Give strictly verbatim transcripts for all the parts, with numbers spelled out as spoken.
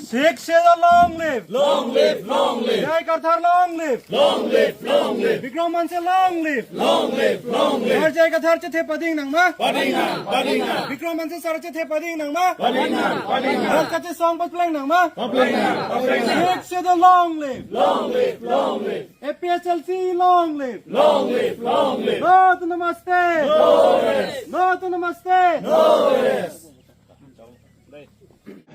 Sixth Schedule long live. Long live, long live. J I Kathar long live. Long live, long live. Bikram Hanse long live. Long live, long live. J I Kathar chethe pading nang ma? Pading nang, pading nang. Bikram Hanse sir chethe pading nang ma? Pading nang, pading nang. Rat kachesong papleng nang ma? Papleng nang, papleng nang. Sixth Schedule long live. Long live, long live. A P H L C long live. Long live, long live. No to namaste. No rest. No to namaste. No rest.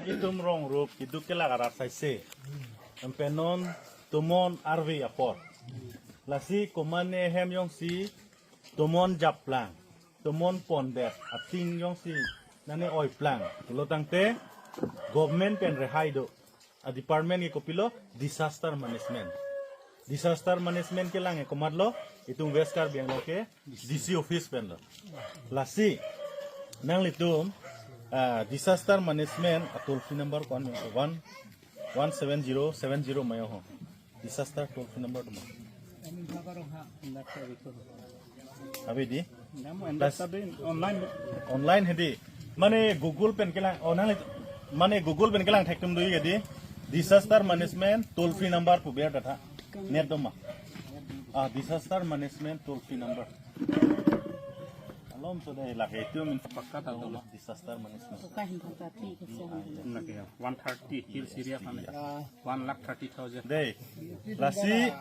Itum rong rup kiduk kelak arat saise. Empenon tomon arve apor. Lasi komane hem jongsi tomon japlang, tomon pondet, ating jongsi nane oiplang. Pulo tangte government pen rehai do. A department ke kopilo, disaster management. Disaster management kelang ke komatlo, itum West Karbi Anglong ke D C office penlo. Lasi nanglitum, ah, disaster management a toll free number ko-an, one, one seven zero seven zero mayo ho. Disaster toll free number atum. Ave dei. Online. Online hedi. Mane Google pen kelang, oh, nang, mane Google pen kelang thektum do-ik dei. Disaster management toll free number pu ber datha. Net do ma? Ah, disaster management toll free number. Alom so dei, lake itum in pakka ta do ma? Disaster management. Pakka hin pakka, ठीक है, sir. Lake ya, one thirty, Hills area kan. One lakh thirty thousand. Dei. Lasi,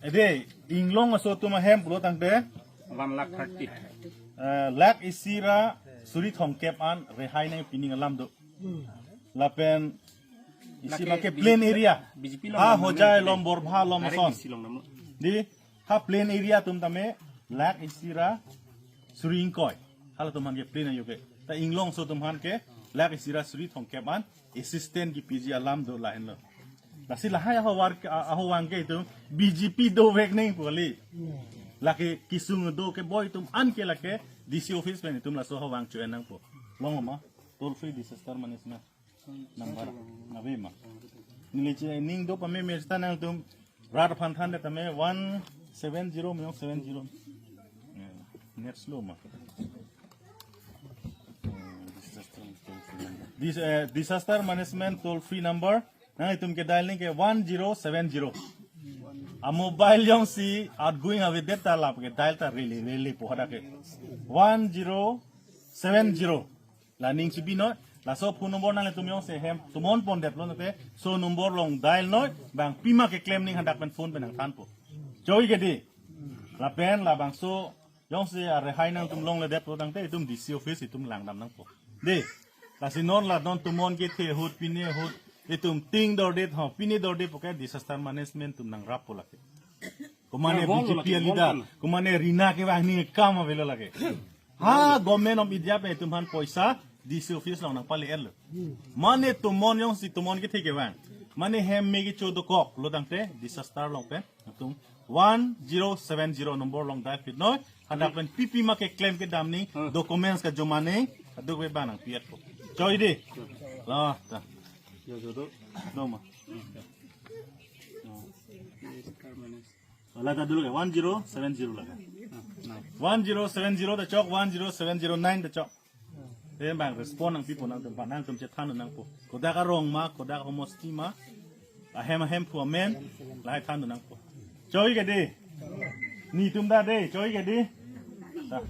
eh, dei, inglong aso atum ahem pulo tangte, one lakh thirty. Eh, lakh isi ra suri thomkep an rehai nangpining alam do. Lapen isi lake lake ke plain B J P, area. B J P along ha, namlo Hojai lake. Along, Borbha along, direct ason. D C along namlo. Dei, ha plain area atum tame lakh isi ra suri ingkoi. Halatum aphan ke plain ajo ke. Ta inglong aso atum aphan ke lakh isi ra suri thomkep an assistance kepiji alam do lahenlo. Lasi lahai ahowar ke, a-, ahowang ke itum B J P dovek nang pu kali. Lake kesung do keboi atum an ke lake D C office pen itum laso ahowang cho-en nangpo. Longlo ma? Toll free disaster management number ave ma? Neli che ning do pameme seta nangtum rat aphan than det tame one seven zero mayo seven zero. Eh, net slow ma. Eh, disaster, dis-, eh, disaster management toll free number. Nanglitum ke dial nang ke one zero seven zero. A mobile jongsi outgoing avedet ta lapu ke dial ta rele rele po hadak ke. One zero seven zero. La ning chibi noi, laso phone number nanglitum jongsi hem tomon pondetlo nate, so number along dial noi, bang pima keklem ning hadak pen phone pen nangthanpo. Choi ke dei. Lapen labangso jongsi arehai nangtum longledetpo tangte itum D C office itum langdam nangpo. Dei. Lasi non la non tomon kethe ahut pine ahut itum ting dordet ho, pine dordet pu ke disaster management atum nangrappo lake. Komane ya, wrong B J P lake, a leader, wrong. Komane rina kevang ni kam avelo lake. Ha, Government of India pen itum aphan poisa D C office along nangpale-etlo. Mane tomon jongsi tomon kethe kevang, mane hem me kecho dokoklo tangte disaster along pen itum one zero seven zero number along dial pit noi. Hadak pen pipima keklem kedam ni, hmm, documents kejoma ni, aduk ve bang nangpi-etpo. Choi dei. Lo ta. Ya, jo do. Do ma? Wala ta dulu ke, one zero seven zero lake. One zero seven zero ta chok, one zero seven zero nine ta chok. Te bang respond nangpipo nangtum aphan, nangtum chethan nangpo. Kodak arong ma, kodak homosti ma, ahem ahem phu amen, lahai than nangpo. Choi ke dei. Netum ta dei, choi ke dei. Ta.